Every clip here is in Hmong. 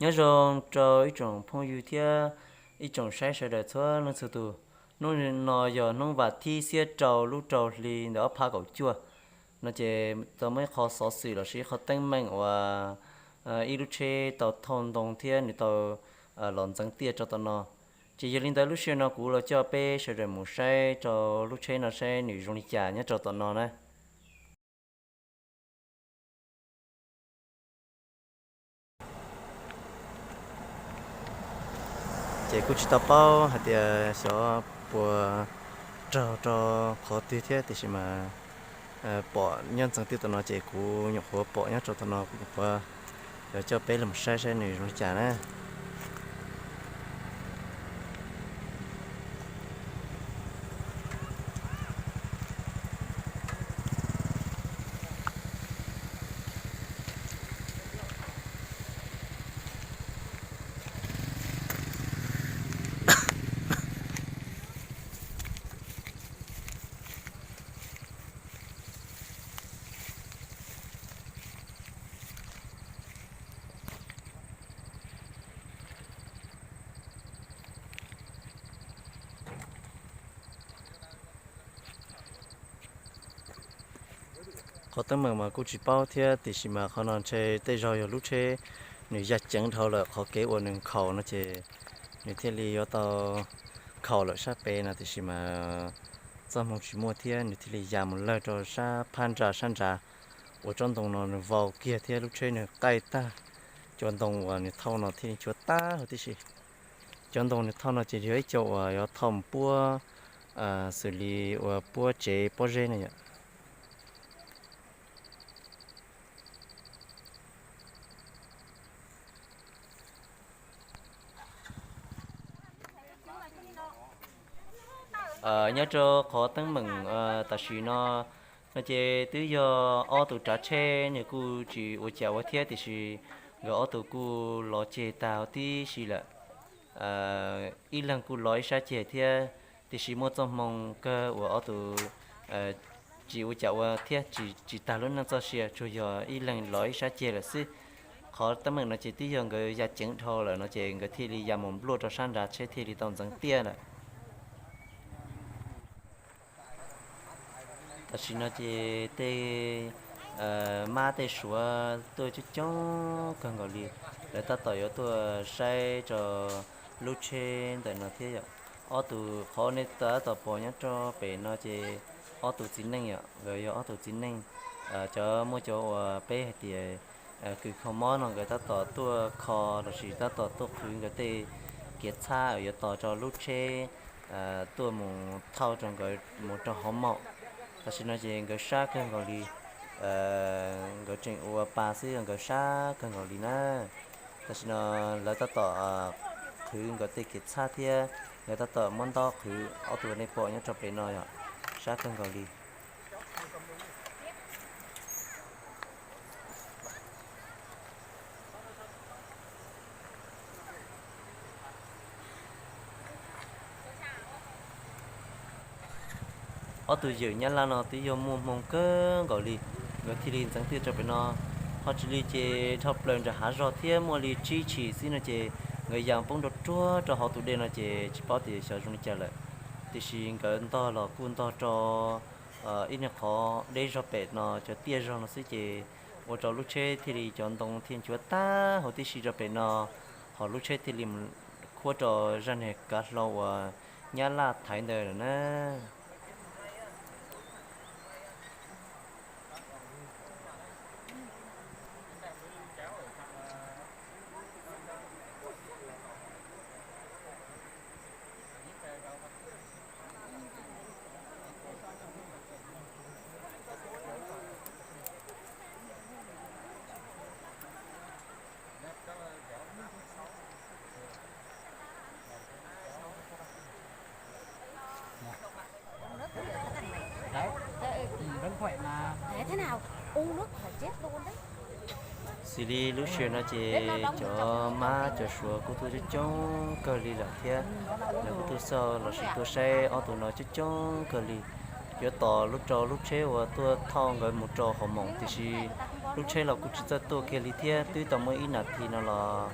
Nyob zoo rau ib tsoom phooj ywg thiab ib tsoom saib sawv daws txhua leej txhua tus. Hnub no yog hnub vas thib xiab rau lub rau hli ntawm ob phav kaum cuaj no ces tau muaj ib qho xov xwm lossis ib qho teeb meem uas ib lub tsheb tau thauj ntoo thiab nws tau los ntxeev tiaj rau tom no. Ces yog li ntawd lub sij hawm no kuv los coj peb sawv daws mus saib rau lub tsheb no saib nws zoo li cas nyob rau tom no na. Ces kuj tsis tau paub hais tias xyov puas raug rau qhov twg thiab, tiam sis mas pom nyob ntxeev tiaj tom no ces kuv nyuam qhuav pom nyob rau tom no, kuv nyuam qhuav coj peb los saib saib nws zoo li cas na. Qhov teeb meem mas kuj tsis paub thiab, tiam sis mas qhov no ntshe tej zaug yog lub tsheb nws ya ceev dhau lawm, qhov kev uas nws nkhaus no ces nws thiaj li yuav tau nkhaus lawm sab pem no, tiam sis mas txoj hmoo tsis muaj thiab nws thiaj li ya mus lawg rau sab phab ntsa sab nrad, ua tsob ntoo no nws vau kiag thiab lub tsheb nws qaij tag, cov ntoo uas nws thauj no thiaj li nchuav tag huv tib si. Cov ntoo nws thauj no ces yog ib co uas yuav thauj mus puab, xws li uas puab tsev pob zeb na yom. Nyob rau qhov teeb meem tam sim no, no ces twb yog ob tug tsav tsheb nws kuj tsis ua cas ua thiab, tiam sis nkawd ob tug kuj los ceg tag huv tib si lawm. Ib leeg kuj los ib sab ceg thiab, tiam sis muaj txoj hmoo kawg uas ob tug tsis ua cas ua thiab, tsis tag lub neej txoj sia, tsuas yog ib leeg los ib sab ceg lawm xwb. Qhov teeb meem no ces twb yog nkawd ya ceev dhau lawm no ces nkawd thiaj li ya mus npluaj rau sab nrad tsheb thiaj li tau ntxeev tiaj lawm. Tam sim no ces tej mab tej suav tuaj coob coob kawg nkaus li, lawv tab tom yuav tuaj saib rau lub tsheb ntawm no thiab yom. Ob tug qhov nej tab tom pom nyob rau pem no ces ob tug txiv neej yom, nkawd yog ob tug txiv neej. Cov muaj cov uas peb hais tias kws kho mob no nkawd tab tom tuaj kho lossis tab tom tuaj qhwv nkawd tej kiav txhab uas yuav tos rau lub tsheb tuaj mus thauj rau nkawd mus rau hauv maum. Tam sim no ces nkawd sab kawg nkaus li, nkawd tseem ua pa xwb, nkawd sab kawg nkaus li na. Tam sim no lawv tab tom qhwv nkawd tej kiav txhab thiab nkawd tab tom muab ntaub qhwv, ob tug nej pom nyob rau pem no yom, sab kawg nkaus li. Ob tug yawm Nyab Laj no twb yog muaj hmoo kawg nkaus li, nkawd thiaj li ntxeev tiaj rau pem no. Ho tsis li ces dhau plaws nram hav zog thiab muaj li tsib chim xwb no ces nkawd ya poob nruab ruag rau hauv tus dej no ces tsis paub tias xyov zoo li cas lawm. Tiam sis nkawd ntog los kuj ntog rau ib nyuag qhov deb zog pem no, cov tiaj zog no xwb ces ua rau lub tsheb thiaj li cov ntoo thiaj nchuav tag huv tib si rau pem no, ho lub tsheb thiaj li khuab rau zaj niag kav hlau uas Nyab Laj thaiv ntawd lawm na. Xws li lub sij hawm no ces cov mab cov suav kuj tuaj coob coob kawg li lawm thiab, lawv kuj tuaj xauj lossis tuaj saib ob tug no coob coob kawg li. Yuav tos lub rau lub tsheb uas tuaj thauj nkawd mus rau hauv moos, tiam sis lub tsheb los kuj tsis txawj tuaj kiag li thiab, twb tau muaj ib nas this no los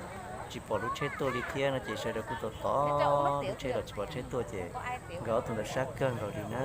tsis pom lub tsheb tuaj li thiab no ces sawv daws kuj tos tos lub tsheb los tsis pom tsheb tuaj ces nkawd ob tug ntawd sab kawg nkaus li na.